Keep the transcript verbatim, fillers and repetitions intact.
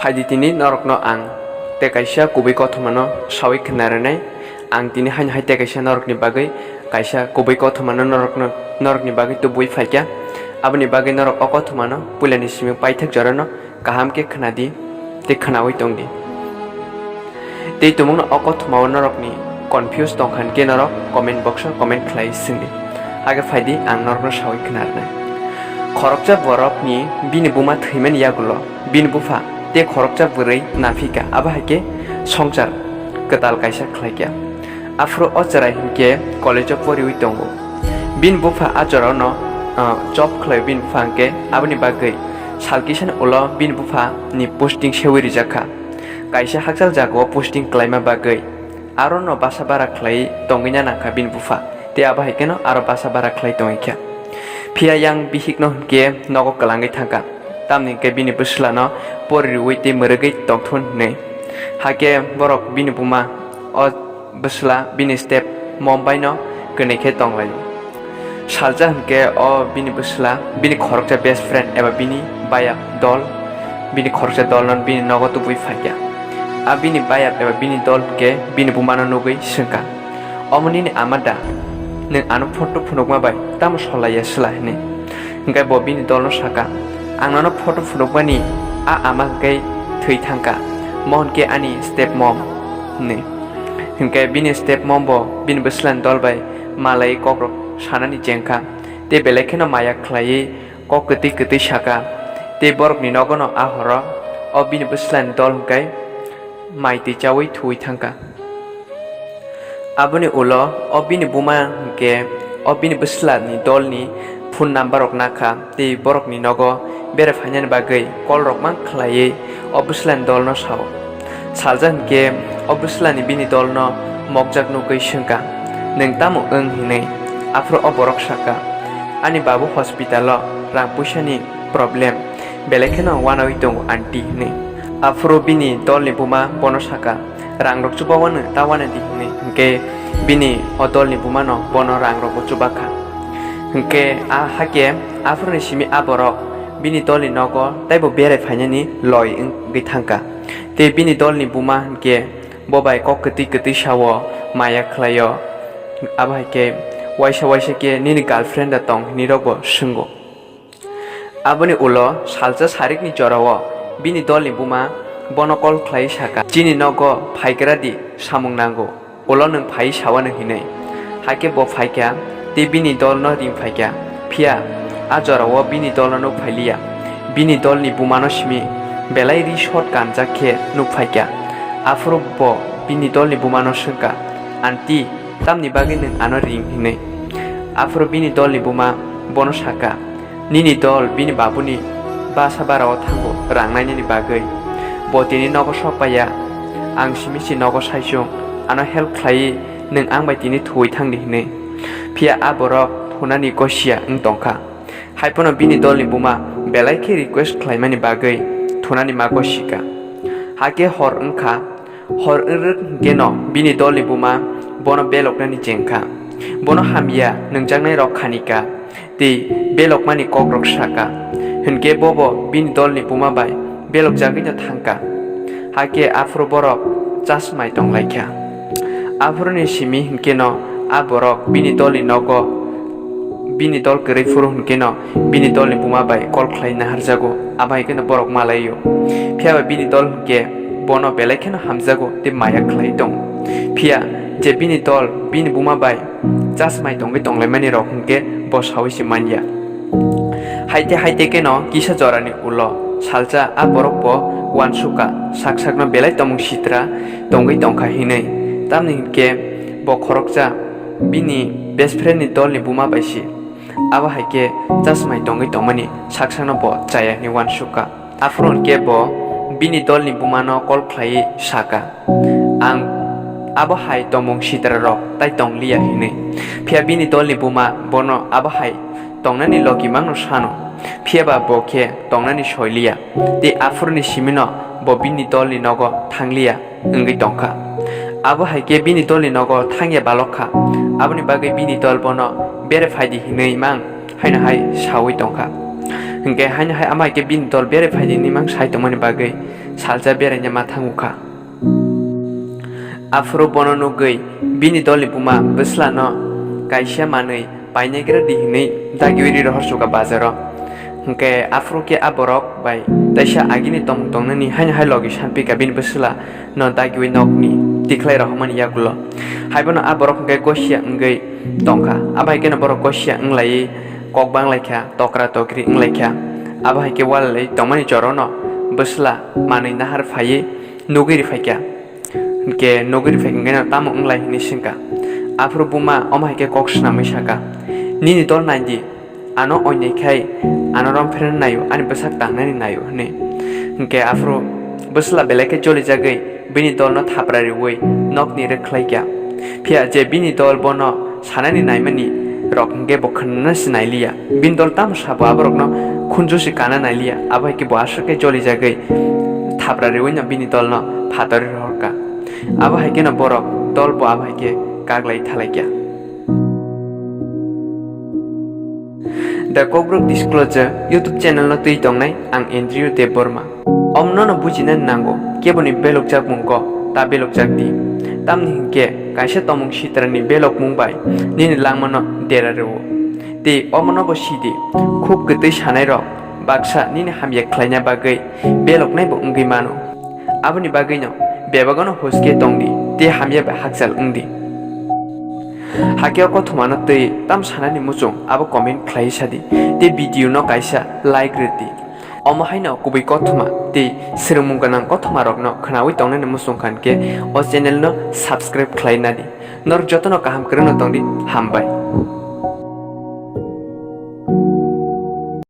Phaidi tini norokno ang tei kaisa kubui kothomano sawi khna rwnai. Ang tini haino hai tei kaisa norokni bagwi kaisa kubui kothomano norokno, norokni bagwi tubui phaikha. Aboni bagwi norok o kothomano puilani simi paithak jorano kaham khe khna di tei khnaui tong di. Tei tumungno o kothomao norokni confuse tongkha hwnkhe norok comment box o comment khlai swng di. Hakhe phaidi ang norokno sawi khna rwnai. Khoroksa borokni bini buma thwimani yagulo bini bupha tei khoroksa bwrwi naphika, abo hai khe swngchar kwtal kaisa khlaikha. Aphuru o chwrai hinkhe college o poriwi tongo. Bini bupha a jorano, ah, job khlaio bini bupha hinkhe, aboni bagwi sal kisani ulo bini bupha ni posting sewi rijak kha. Kaisa hakchal jagao posting klaima bagwi arono basa bara khlai tongwi na nangkha bini bupha, tei abo hai kheno aro basa bara khlai tongwi kha. Phiya yang bihikno hinkhe nogo kwlangwi thangkha, tamni hinkhe bini bwsla no pori rwui tei mwrwgwi tongthun hwnwi. Hakhe borok bini buma o bwsla bini step mom bai no kwnwi khe tonglaio. Salsa hinkhe o bini bwsla, bini khoroksa best friend eba bini bayap dol, bini khoroksa dol no bini nogo tubui phaikha. A bini bayap eba bini dol hinkhe bini bumano nugui swngkha, "Omo nini ama da? Nwng ano photo phunukma bai tamo solaiya sla?" hwnwi. Hinkhe bo bini dolno saka, "Ang nono photo phunukmani a ama hinkhe thwi thangkha, mo hinkhe ani step mom," hwnwi. Hinkhe bini step mom bo bini bwslani dol bai malai kokrok sanani chengkha, tei belai kheno maya khlaiwi kok kwtwi kwtwi saka, tei borokni nogono a horo o bini bwslani dol hinkhe mai twi chaui thuwi thangkha. Aboni ulo o bini buma hinkhe o bini bwslani dolni phone number rok nakha tei borokni nogo bere phainani bagwi call rok mang khlaiwi o bwslani dolno sao. Salsa hinkhe o bwslani bini dolno mokjak nugwi swngkha, "Nwng tamo wng?" hwnwi. Aphuru o borok sakha, "Ani babu hospital-o rang puisani problem, belai kheno wanaui tongo aunty," hwnwi. Aphuru bini dolni buma bono sakha, "Rangrok chuba wano ta wana di," hwnwi. Hinkhe bini o dolni bumano bono rangrokbo chuba kha. Hinkhe a hakhe aphuruni simi a borok bini dolni nogo taibo berai phainani loi wngwi thangkha. Tei bini dolni buma hinkhe bo bai kok kwtwi kwtwi sao, maya khlaio. Abo hai khe waisa waisa khe nini girlfriend da tong hinwi rokbo swnggo. Aboni ulo salsa sarikni jorao bini dolni buma bono call khlai saka, "Chini nogo phaigra di, samung nango." Ulo nwng phai sawano hinwi. Hakhe bo phaikha tei bini dolno ring phaikha. Phiya a jorao bini dolno nuk phailiya. Bini dolni bumano simi belai ri sot kanjak khe nuk phaikha. Aphuru bo bini dolni bumano swngkha, "Aunty, tamni bagwi nwng ano ring?" hwnwi. Aphuru bini dolni buma bono sakha, "Nini dol bini babuni basa barao thango rang nainani bagwi. Bo tini nogo sok paiya. Ang simi si nogo saichung, ano help khlaiwi nwng ang bai tini thuwi thang di," hwnwi. Phiya a borok thunani gosia wng tongkha. Haiphano bini dolni buma belai khe request khlaimani bagwi thunani ma gosikha. Hakhe hor wngkha. Hor wng rwk hwnkhe no bini dolni buma bono beloknani chengkha. Bono hamya nungjaknai rok khanika tei belokmani kokrok saka. Hinkhe bobo bini dolni buma bai belokjagwino thangkha. Hakhe aphuru borok chasmai tonglaikha. Aphuruni simi hinkhe no a borok bini dolni nogo bini dol kwrwi phuru hwnkhe no bini dolni buma bai call khlai naharjago, abo hai kheno borok malaio. Phiya ba bini dol hwnkhe bono belai kheno hamjago tei maya khlai tongo. Phiya je bini dol bini buma bai chasmai tongwi tonglaimani rok hwnkhe bo saui se manya. Haite haite kheno kisa jorani ulo salsa a borok bo uansukha, sak sakno belai tomung sitra tongwi tongkha hinwi. Tamni hwnkhe bo khoroksa bini best friend ni dolni buma bai se. Abo hai khe chasmai tongwi tongmani saksano bo chaya hwnwi uansukha. Aphuru hwnkhe bo bini dolni bumano call khlaiwi sakha, "Ang abo hai tongmung sitrarok tai tong liya," hwnwi. Phiya bini dolni buma bono abo hai tongnani logi mangno sano, phiya ba bo khe tongnani soi liya. Tei aphuruni simino bo bini dolni nogo thang liya wngwi tongkha. Abo hai khe bini dolni nogo thangya balok kha, aboni bagwi bini dol bono bere phaidi hinwi mang haino hai saui tongkha. Hinkhe haino hai ama hai khe bini dol bere phaidi hinwi mang sai tongmani bagwi salsa beraina ma thango kha. Aphuru bono nugwi bini dolni buma bwslano kaisa manwi painaigra di hwnwi dagiwi ri rohor suka bazaro. Hwnkhe aphuru khe a borok bai teisa agini tongmung tongnani haino hai logi sanpika bini bwsla no dagiwi nokni tikhlai rohormani yagulo. Haibono a borok hwnkhe gosia wngwi tongkha. Abo hai kheno borok gosia wnglaiwi kok banglaikha, tokra tokri wnglaikha. Abo hai khe walai tongmani jorono bwsla manwi nahar phaiwi nugwi riphaikha. Hwnkhe nugwi riphaikha hwnkhe no tamo wnglai hwnwi swngkha. Aphuru buma omo hai khe kok swnamwi saka, "Nini dol nai di, ano oinai khai ano romphirna naio, ani bwsak tangnani naio," hwnwi. Hwnkhe aphuru bwsla belai khe jolijagwi bini dolno thapra riwi nokni rwk khlaikha. Phiya je bini dol bono sanani naimani rok hwnkhe bo khwnana se nailiya. Bini dol tamo sabo aborokno khunju se kana nailiya. Abo hai khe bo aswk khe jolijagwi thapra riwino bini dolno phatorwi rohorkha. Abo hai kheno borok dol bo abo hai khe kaglai thalaikha. The Kokborok Disclosure YouTube channel no twi tongnai ang Andrew Debbarma. Omno no bujina nango, keboni belokjak mungko ta belokjak di. Tamni hinkhe kaisa tomung sitrani belokmung bai nini langmano dera rwo. Tei omono bo sidi, khuk kwtwi sanai rok baksa nini hamya khlaina bagwi beloknai bo wngwi mano. Aboni bagwino bebagano huske tongdi tei hamya bai hakchal wngdi. Hakhe o kothomano twi tam sanani muchung abo comment khlai sadi tei video no kaisa like rwdi. Omo haino kubui kothoma tei swrwngmung gwnang kothoma rokno khwnawi tongnani muchung khan khe o channel no subscribe khlai nadi. Norok jotono kaham kwrwngno tongdi, hambai.